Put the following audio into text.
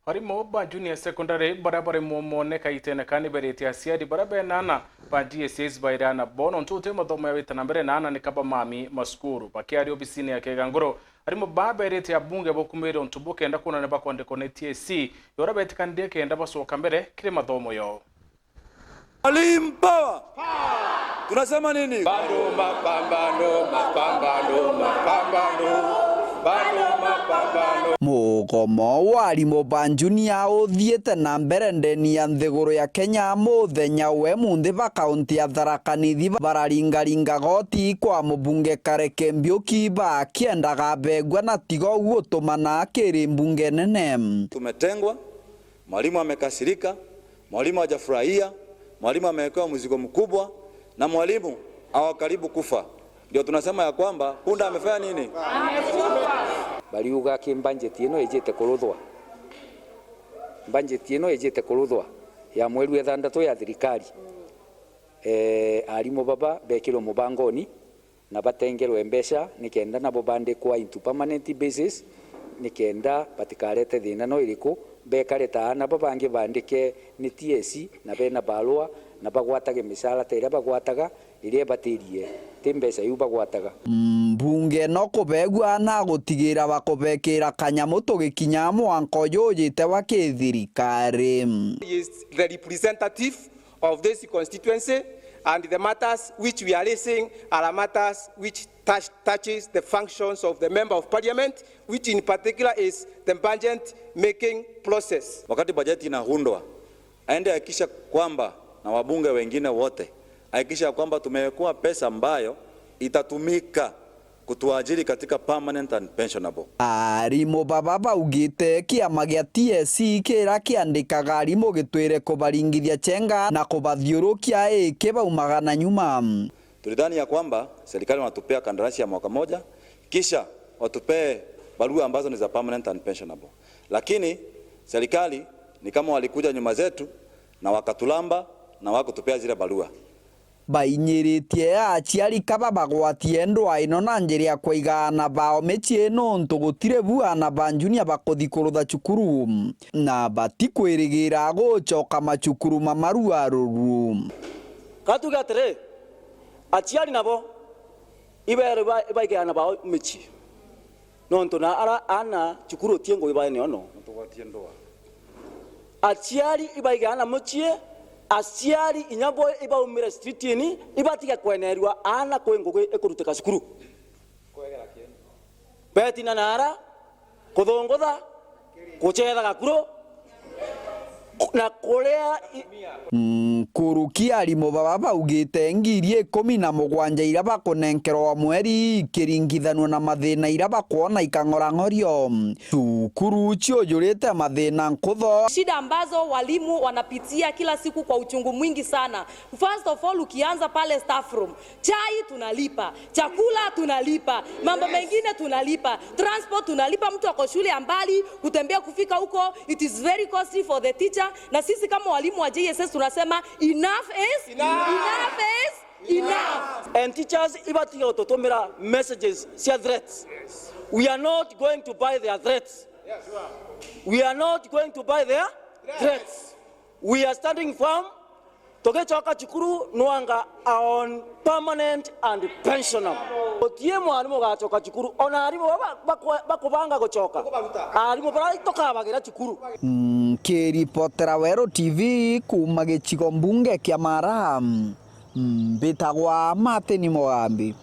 Arimu ba junior secondary baria bari momone kaitene kani berete aciari baria benana ba JSS bairana bono ntute mathomo ya witana mbere nana ni kaba mami masukuru bakiaria obisini ya Keganguro. Arimu baberete abunge bokumire ontu bukenda kuona bakwandikwo ni TSC yora betikanirie kenda bacoka mbere kiri mathomo yo. Mwalimu power! Tunasema nini? Bado mapambano, mapambano, mapambano, bado mapambano. Mugomo wa arimu ba junior uthiite na mbere ndeni ya nthiguru ya Kenya muthenya we munthi ba kaunti ya Tharaka Nithi bararingaringa goti kwa mubunge Kareke Mbiuki bakiendaga mbegwa na tigo gutumana kiri mbunge nene. Tumetengwa, mwalimu amekasirika, mwalimu hajafurahia, mwalimu amewekewa mzigo mkubwa na mwalimu awakaribu kufa. Ndio tunasema ya kwamba punda amefanya nini? Bariuga ki budget ino ijite kuruthwa, budget ino ijite kuruthwa ya mweri wa 6 ya thirikari. Arimu baba bekirwo mubangoni na batengerwe mbeca nikenda nabo bandikwa into permanent basis nikenda batikarete thina no iriku bekare ta nabo bangi bandike ni TSC na bena barua na bagwatage mishahara ta iria bagwataga iria batirie ti mbeca iu bagwataga. Mbunge no kubegua na gutigira bakubekira kanyamu tugikinya mwanko yujite wa kithirikari. He is the representative of this constituency and the matters which we are raising are matters which touches the functions of the member of parliament, which in particular is the budget making process. Wakati bajeti inaundwa, aende hakikisha kwamba na wabunge wengine wote hakikisha kwamba tumewekwa pesa ambayo itatumika kutuajiri katika permanent and pensionable. Arimu baba baugite kiama gia TSC kira kiandikaga arimu gitwire kubaringithia chenga na kubathiurukia iki baumaga na nyuma. Tulidhani ya kwamba serikali wanatupea kandarasi ya mwaka moja kisha watupee barua ambazo ni za permanent and pensionable, lakini serikali ni kama walikuja nyuma zetu na wakatulamba na wakutupea zile barua. Bainyiritie aciari kaba bagwatie ndwa ino na njira ya kuigana bao mĩciĩ nontu gutire bua ba junior bakuthi kurutha cukuru na batikwirigira gucoka macukuru mamaruaruru. Katuge atiri aciari nabo ibere baigana bao mĩciĩ nontu na ara ana cukuru tie ngũgĩ baene ono aciari ibaigana mũciĩ aciari inyambo ibaumire streetini ibatiga kwenerwa ana kwi ngugi ikurutika cukuru betina nara kuthungutha kuchetha gakuru na kuria. Nkuruki arimu baba baugite 17,000 iria bakunenkerwo mweri ikiringithanio na mathina iria bakuona ikang'orang'orio cukuru ciujurite mathina nkutho. Shida ambazo walimu wanapitia kila siku kwa uchungu mwingi sana. First of all, ukianza pale staff room, chai tunalipa, chakula tunalipa, mambo mengine tunalipa, transport tunalipa. Mtu ako shule ambali kutembea kufika huko, it is very costly for the teacher. Na sisi kama walimu wa JSS tunasema enough is enough, enough is enough. And teachers ibatiga gututumira messages cia threats. We are not going to buy their threats. We are not going to buy their threats. We are standing firm. Tugicoka cukuru nwanga on permanent and pensionable. Gutie mwarimu ugacoka cukuru ona arimu bakubanga gucoka arimu bara tukabagira cukuru. Nkiripotera Weru TV kuma gicigo mbunge kia Mara, mbitagwa Martin Mugambi.